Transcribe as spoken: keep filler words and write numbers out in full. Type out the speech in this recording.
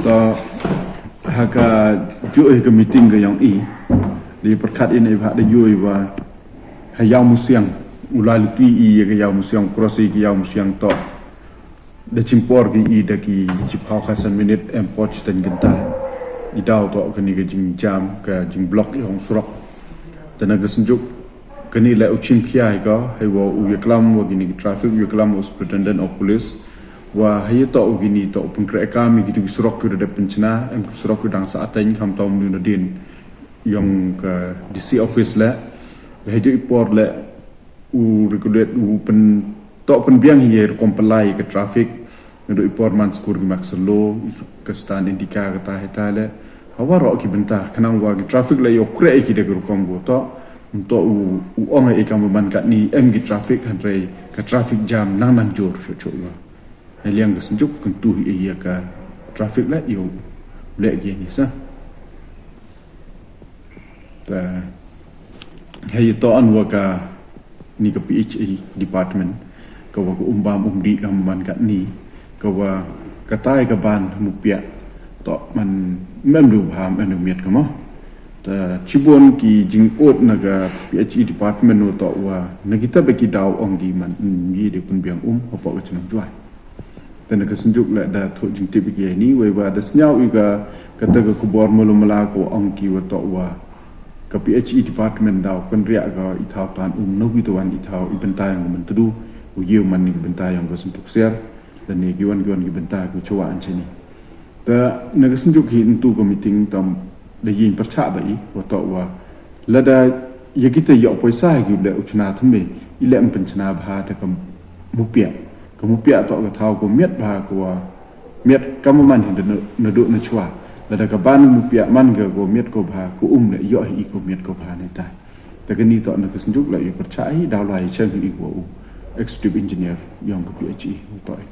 To, ha ka jooh i ka meeting ka yong i, da pyrkhat i neibhah da yoo i wa ha Iawmusiang, u lai luti i ya ka Iawmusiang, cross i ka Iawmusiang to. Da chim por ki i da ki chiphaw khatsan minit em por chiteng kynta. I daw to kani ka jingjam, ka jingblock yong surok. Te na ka synjuk kani le u chim khia hi ka, hei wa u yaklam wa kini ki traffic, u yaklam wa Superintendent of Police. Wa hei to u kini to u pynkreh kam i kitu ki surok ki da dep pynchna, em ki surok ki dang sa ateng kam to mnu na din yong ka D C office le. Hei to i por le u regulate u pyn, to pynbiang hi ye rukom pynlai ka traffic. Nga do i por man skur ki mak selo, ka stand indika ka ta hei ta le. Hawa ro ki bynta, khnang wa ki traffic le yow kreh ki da ki rukom ko to. Nto u, u ong e kam man katni em ki traffic, hynrei ka traffic jam nang nang jur shu shu wa. Hei liang ka synjuk kyntu hi ya ka traffic le yow le ki ni sa. Ta, hei to an wa ka ni ka P H E department, ka wa ka um bam um dih kam man katni, ka wa ka tai ka ban mu piah, to man mem du bha, mem du miat ka mo. Ta, chibun ki jingot na ka P H E department no to wa, na kita ba ki daw ong ki man, mm, yi de pynbiang um, hapoh ka chnong Jwai. Te na ka synjuk le da thoh jingtip i ki ya ni, wei wa da sniaw i ka, kata ka khubor malu mala ko ong ki wa to wa ka P H E department daw pynriah ka i thaw tan um no wi to wan i thaw i bynta yong Myntdu, u yow man ni bynta yong ka Syntuk Siar, da ni ki wan ki wan ki bynta ki chwa an chini. Te na ka synjuk hi ntu ka meeting tam da yin pyrchah ba i, wa to wa lada ya kita yoh poisa hi ki le u chna thymme, i le em pynchna bha ta ka mu piah. Ka mu piah to ka thaw ko miat bha ko wa, miat kam man hi da na, na do na chwa. Lada ka ban mu piah man ka ko miat ko bha, ko um le yoh hi ko miat ko bha ne tai. Ta kani to na ka synjuk le yoh pyrchah hi, daw lai chem hi ko u executive engineer yong ka P H E to hi.